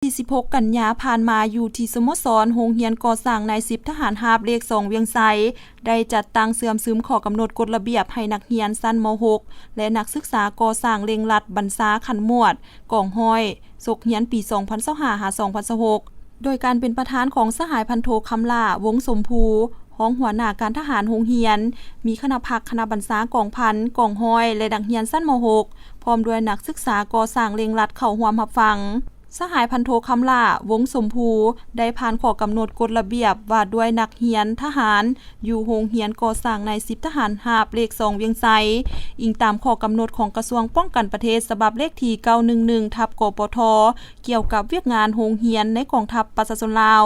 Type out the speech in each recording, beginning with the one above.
ທີສິບຫົກ ກັນຍາຜ່ານມາ ຢູ່ທີ່ສະໂມສອນໂຮງຮຽນກໍ່ສ້າງນາຍສິບທະຫານຮາບເລກສອງວຽງໄຊ ໄດ້ຈັດຕັ້ງເຊື່ອມຊຶມຂໍ້ກຳນົດກົດລະບຽບໃຫ້ນັກຮຽນຊັ້ນ ມ.ຫົກ ແລະ ນັກສຶກສາກໍ່ສ້າງເລັ່ງລັດບັນຊາຂັ້ນໝວດ ກອງຮ້ອຍ ສົກຮຽນປີສອງພັນຊາວຫ້າ ຫາ ສອງພັນຊາວຫົກ ໂດຍການເປັນປະທານຂອງສະຫາຍພັນໂທ ຄຳຫຼ້າ ວົງສົມພູ ຮອງຫົວໜ້າການທະຫານໂຮງຮຽນ, ມີຄະນະພັກ, ຄະນະບັນຊາກອງພັນ, ກອງຮ້ອຍ ແລະ ນັກຮຽນຊັ້ນ ມ.ຫົກ ພ້ອມດ້ວຍນັກສຶກສາກໍ່ສ້າງເລັ່ງລັດເຂົ້າຮ່ວມຮັບຟັງ. ສະຫາຍພັນໂທ ຄຳຫຼ້າ ວົງສົມພູ ໄດ້ຜ່ານຂໍ້ກຳນົດກົດລະບຽບວ່າດ້ວຍນັກຮຽນທະຫານ ຢູ່ໂຮງຮຽນກໍ່ສ້າງນາຍສິບທະຫານຮາບເລກສອງວຽງໄຊ, ອີງຕາມຂໍ້ກຳນົດຂອງກະຊວງປ້ອງກັນປະເທດ ສະບັບເລກທີເກົ້າໜຶ່ງໜຶ່ງ ທັບ ກປທ ກ່ຽວກັບວຽກງານໂຮງຮຽນໃນກອງທັບປະຊາຊົນລາວ,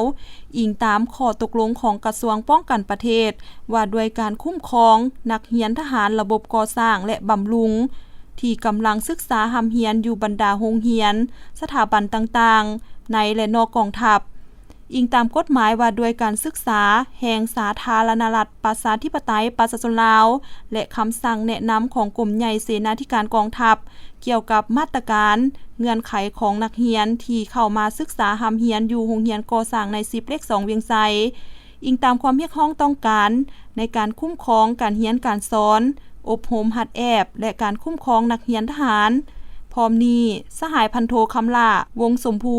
ອີງຕາມຂໍ້ຕົກລົງຂອງກະຊວງປ້ອງກັນປະເທດ ວ່າດ້ວຍການຄຸ້ມຄອງນັກຮຽນທະຫານລະບົບກໍ່ສ້າງ ແລະ ບຳລຸງ ທີ່ກຳລັງສຶກສາຮ່ຳຮຽນຢູ່ບັນດາໂຮງຮຽນ, ສະຖາບັນຕ່າງໆ ໃນ ແລະ ນອກກອງທັບ, ອີງຕາມກົດໝາຍວ່າດ້ວຍການສຶກສາແຫ່ງສາທາລະນະລັດ ປະຊາທິປະໄຕ ປະຊາຊົນລາວ ແລະ ຄຳສັ່ງແນະນຳຂອງກົມໃຫຍ່ເສນາທິການກອງທັບ ກ່ຽວກັບມາດຕະການ, ເງື່ອນໄຂຂອງນັກຮຽນທີ່ເຂົ້າມາສຶກສາຮ່ຳຮຽນຢູ່ໂຮງຮຽນກໍ່ສ້າງນາຍສິບເລກສອງວຽງໄຊ, ອີງຕາມຄວາມຮຽກຮ້ອງຕ້ອງການໃນການຄຸ້ມຄອງການຮຽນການສອນ, ອົບຮົມຫັດແອບ ແລະ ການຄຸ້ມຄອງນັກຮຽນທະຫານ. ພ້ອມນີ້, ສະຫາຍພັນໂທ ຄຳຫຼ້າ ວົງສົມພູ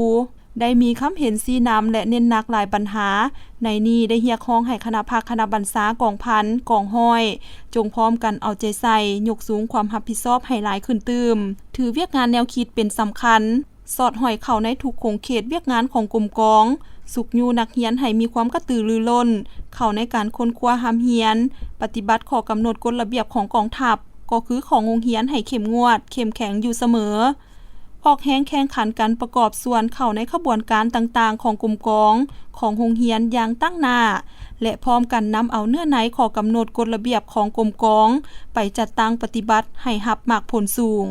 ໄດ້ມີຄຳເຫັນຊີ້ນຳ ແລະ ເນັ້ນໜັກຫຼາຍບັນຫາ, ໃນນີ້ໄດ້ຮຽກຮ້ອງໃຫ້ຄະນະພັກ, ຄະນະບັນຊາ, ກອງພັນ, ກອງຮ້ອຍ ຈົ່ງພ້ອມກັນເອົາໃຈໃສ່, ຍົກສູງຄວາມຮັບຜິດຊອບໃຫ້ຫຼາຍຂຶ້ນຕື່ມ, ຖືວຽກງານແນວຄິດເປັນສຳຄັນ, ສອດຫ້ອຍເຂົ້າໃນທຸກຂົງເຂດວຽກງານຂອງກົມກອງ, ຊຸກຍູ້ນັກຮຽນໃຫ້ມີຄວາມກະຕືລືລົ້ນເຂົ້າໃນການຄົ້ນຄວ້າຮ່ຳຮຽນ, ປະຕິບັດຂໍ້ກຳນົດກົດລະບຽບຂອງກອງທັບ, ກໍຄືຂອງໂຮງຮຽນໃຫ້ເຂັ້ມງວດ, ເຂັ້ມແຂງຢູ່ສະເໝີ. ອອກແຮງແຂ່ງຂັນກັນປະກອບສ່ວນເຂົ້າໃນຂະບວນການຕ່າງໆຂອງກົມກອງ, ຂອງໂຮງຮຽນຢ່າງຕັ້ງໜ້າ ແລະ ພ້ອມກັນນຳເອົາເນື້ອໃນຂໍ້ກຳນົດກົດລະບຽບຂອງກົມກອງໄປຈັດຕັ້ງປະຕິບັດໃຫ້ຮັບໝາກຜົນສູງ.